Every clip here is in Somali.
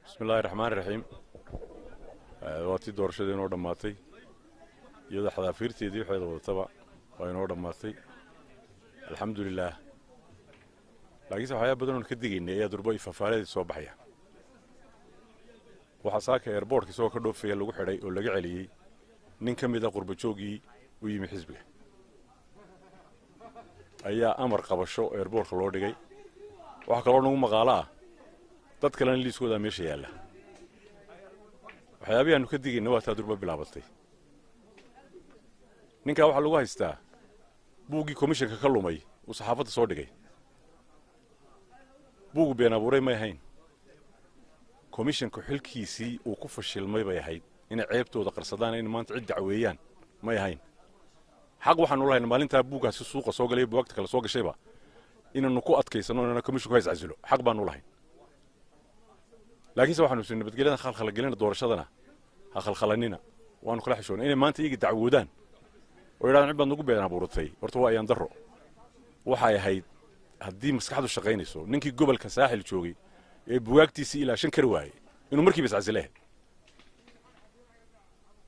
Bismillahi raxmaan raxiim. Waa tii doorashadii inoo dhammaatay, iyadoo xadaafiirteedii waxeeda wadataba waa inoo dhammaatay, alxamdulilaah. Laakiinse waxyaaba badan oon ka digaynay ayaa durba ifafaaladeed soo baxaya. Waxaa saaka airportka isagoo ka dhoofaya lagu xidhay oo laga celiyey nin ka mid a qurbajooggii u yimi xisbiga ayaa amar qabasho airportka loo dhigay. Waxaa kaloo nagu maqaalo ah dad kalena liiskoodaa meesha yaalla. Waxyaabihii aanu ka digayna waa taa durba bilaabatay. Ninkaa waxaa lagu haystaa buuggii komishanka ka lumay uu saxaafadda soo dhigay. Buuggu been abuuray may ahayn, komishanku xilkiisii uu ku fashilmay bay ahayd. Inay ceebtooda qarsadaan, in maanta cid dacweeyaan may ahayn. Xaq waxaanu lahayn maalintaa buuggaasi suuqa soo galay, buugagta kale soo gashayba, inaanu ku adkaysano inana komishanku ha iscasilo, xaq baanu lahayn. Laakiinse waxaanu isii nabadgelyada khalkhalagelina, doorashadana ha khalkhalanina, waanu kala xishoonay. Inay maanta iyaga dacwoodaan oo yidhahdaan cid baad nagu been abuuratay, horta waa ayaan darro. Waxay ahayd haddii maskaxdu shaqaynayso, ninkii gobolka Saaxil joogay ee bugaagtiisii ilaashan kari waayey inuu markiiba iscasile ahayd.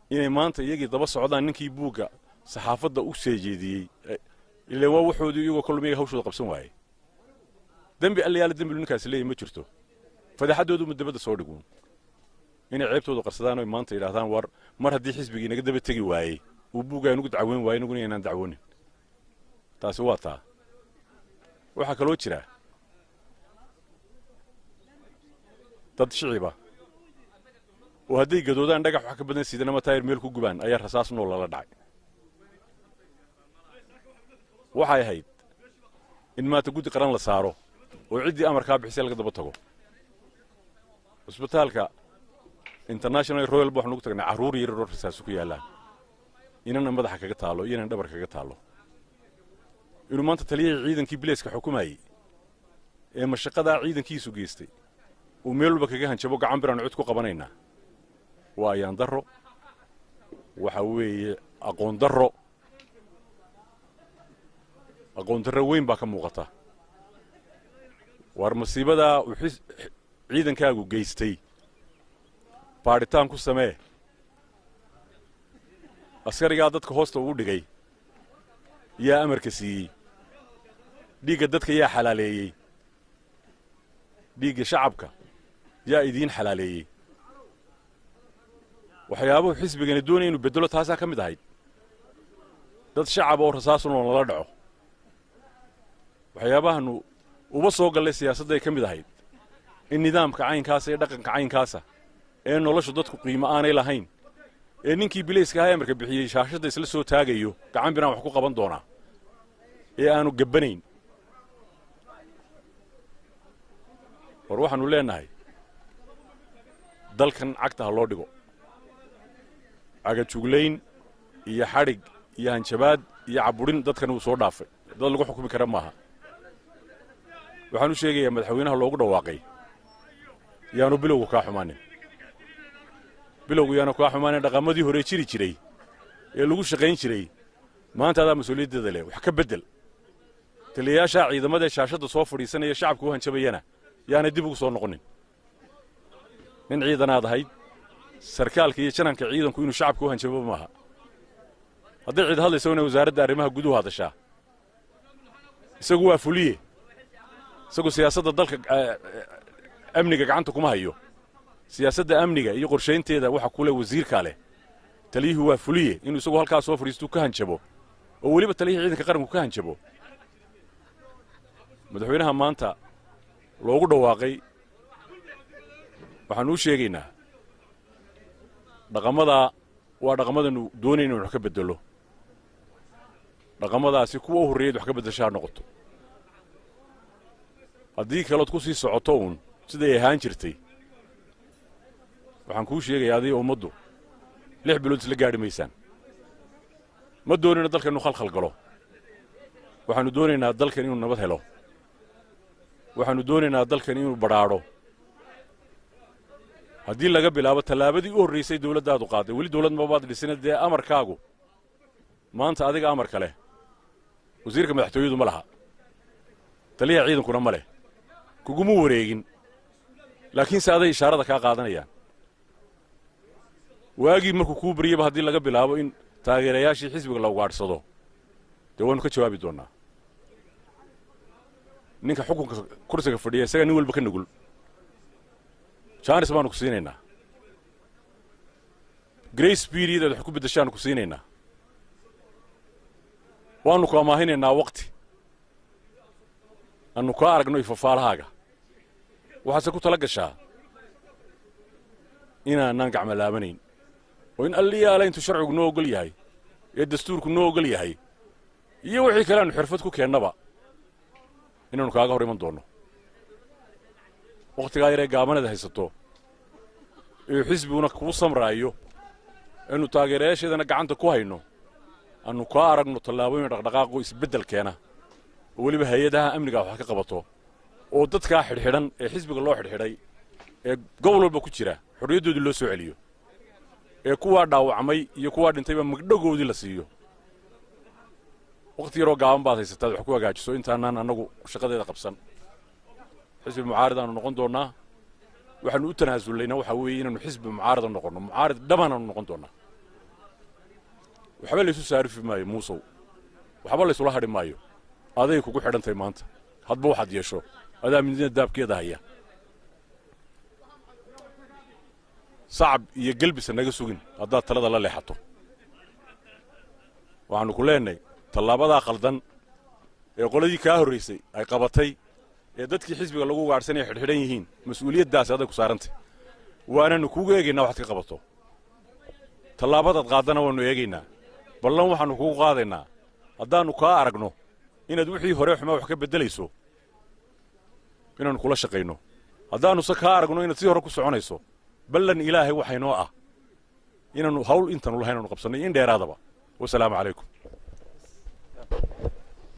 Inay maanta iyagii daba socdaan ninkii buugga saxaafadda u seejeediyey, ileen waa waxoodii iyagoo kallumiyaga hawshooda qabsan waayey. Dembi allayaala dembilu ninkaasi leeyahy ma jirto, fadeexaddoodu ma dabadda soo dhiguun. Inay ceebtooda qarsadaan oy maanta yidhahdaan war mar haddii xisbigii naga daba tegi waayey uu buuggaa inugu dacweyn waayey, inaguna inaan dacwoonin, taasi waa taa. Waxaa kaloo jira dad shiciba oo hadday gadoodaan dhagax wax ka badan sidan ama taayir meel ku gubaan ayaa rasaas nool lala dhacay. Waxay ahayd in maanta guddi qaran la saaro oo ciddii amarkaa bixisay laga daba tago. Cusbitaalka International Royal ba waxanu ugu tagnay carruur yararoo rasaasu ku yaallaan, inana madaxa kaga taallo iyo inan dhabar kaga taallo. Inuu maanta taliyihii ciidankii bilayska xukumayey ee mashaqadaa ciidankiisu geystay uu meel walba kaga hanjabo gacan biraanu cid ku qabanaynaa, waa ayaan darro, waxa weeye aqoon darro. Aqoon darro weyn baa ka muuqata. Waar masiibadaa uu ciidankaagu geystay baadhitaan ku samee. Askarigaa dadka hoosta ugu dhigay yaa amarka siiyey? Dhiigga dadka yaa xalaaleeyey? Dhiigga shacabka yaa idiin xalaaleeyey? Waxyaabuhu xisbigani doonaya inuu beddelo taasaa ka mid ahayd, dad shacaba oo rasaasunoo lala dhaco. Waxyaabahanu uba soo gallay siyaasadday ka mid ahayd in nidaamka caynkaasa iyo dhaqanka caynkaasa ee noloshu dadku qiimo aanay lahayn, ee ninkii bilayska ahaa amarka bixiyey shaashadda isla soo taagayo gacan biraan wax ku qaban doonaa ee aanu gabbanayn. War waxaannu leenahay dalkan cagta ha loo dhigo. Cagajuglayn iyo xadhig iyo hanjabaad iyo caburin dadkan wuu soo dhaafay, dad lagu xukumi kara maaha. Waxaan u sheegayaa madaxweynaha loogu dhawaaqay, yaanu bilowgu kaa xumaanin, bilowgu yaanu kaa xumaanin. Dhaqamadii hore jiri jiray ee lagu shaqayn jiray maanta adaa mas-uuliyaddeeda leh, wax ka beddel. Taliyayaashaa ciidamada ee shaashadda soo fadhiisanaya shacabka u hanjabayana yaanay dib ugu soo noqonin. Nin ciidanaad ahayd, sarkaalka iyo jananka ciidanku inuu shacabka u hanjabo maaha. Hadday ciid hadlaysa inay wasaaradda arrimaha guduhu hadashaa. Isagu waa fuliye, isagu siyaasadda dalka amniga gacanta kuma hayo. Siyaasadda amniga iyo qorshaynteeda waxa kule wasiirkaa leh. Taliyuhu waa fuliye. Inuu isagu halkaa soo fadhiistuu ka hanjabo oo weliba taliyihii ciidanka qaranku ka hanjabo, madaxweynaha maanta loogu dhawaaqay waxaanu u sheegaynaa dhaqamadaa waa dhaqamadanu doonayna inu wax ka beddelo. Dhaqamadaasi kuwa u horreeyayd wax ka beddesha ha noqoto. Haddii kalood ku sii socoto uun siday ahaan jirtay, waxaan kuu sheegayaa adiga ummaddu 6 bilood isla gaadhi maysaan. Ma doonayno dalkan inuu khalkhal galo. Waxaannu doonaynaa dalkan inuu nabad helo. Waxaannu doonaynaa dalkan inuu badhaadho. Haddii laga bilaabo tallaabadii u horraysay dawladdaadu qaaday, weli dawlad mabaad dhisina, dee amarkaagu maanta adiga amarka leh, wasiirka madaxtooyadu ma laha, taliyaha ciidankuna ma leh, kuguma wareegin. Laakiinse aday ishaarada kaa qaadanayaan. Waagii markuu kuu baryaba haddii laga bilaabo in taageerayaashii xisbiga la ugaadhsado, dee waanu ka jawaabi doonnaa. Ninka xukunka kursiga fadhiya isagaa nin walba ka nugul. Jaanis baanu ku siinaynaa, grace period aad wax ku beddeshaanu ku siinaynaa, waannu ku amaahinaynaa waqti aanu kaa aragno ifafaalahaaga. Waxaadse ku tala gashaa inaanaan gacmo laabanayn oo in alliyaala intuu sharcigu noo ogol yahay ee dastuurku noo ogol yahay iyo wixii kale aanu xirfad ku keennaba inaannu kaaga hor iman doonno. Wakhtigaa yaree gaabanada haysato ee xisbiguna kuu samraayo, aynu taageerayaasheedana gacanta ku hayno, aanu kaa aragno tallaabooyin dhaqdhaqaaqo isbeddel keena, oo weliba hay-adaha amniga wax ka qabato, oo dadkaa xidhxidhan ee xisbiga loo xidhxidhay ee gobol walba ku jira xorriyaddoodii loo soo celiyo, ee kuwaa dhaawacmay iyo kuwaa dhintayba magdhogoodii la siiyo. Wakhti yaroo gaaban baad haysataad wax ku hagaajiso intaanaan annagu shaqadeeda qabsan. Xisbi mucaarid aanu noqon doonnaa. Waxaanu u tanaasullayna waxaa weeye inaanu xisbi mucaarida noqonno, mucaarid dhabaanaanu noqon doonnaa. Waxba laysu saarifi maayo, Muusow, waxba laysula hadhi maayo. Aday kugu xidhantahay maanta hadba waxaad yeesho, adaa midnida daabkeeda haya. Sacab iyo gelbisa naga sugin haddaad talada la leexato. Waxaannu ku leenahay tallaabadaa khaldan ee qoladii kaa horraysay ay qabatay ee dadkii xisbiga lagu ugaadhsanaya xidhxidhan yihiin, mas-uuliyaddaasi aday ku saarantay, waananu kugu eegaynaa waxaad ka qabato. Tallaabadaad qaaddana waannu eegaynaa. Ballan waxaannu kugu qaadaynaa haddaannu kaa aragno inaad wixii hore xumaa wax ka beddelayso inaannu kula shaqayno. Haddaannu se kaa aragno inaad sii hore ku soconayso, ballan Ilaahay waxaynoo ah inaannu hawl intaanu lahayn aanu qabsannay in dheeraadaba. Wasalaamu calaykum.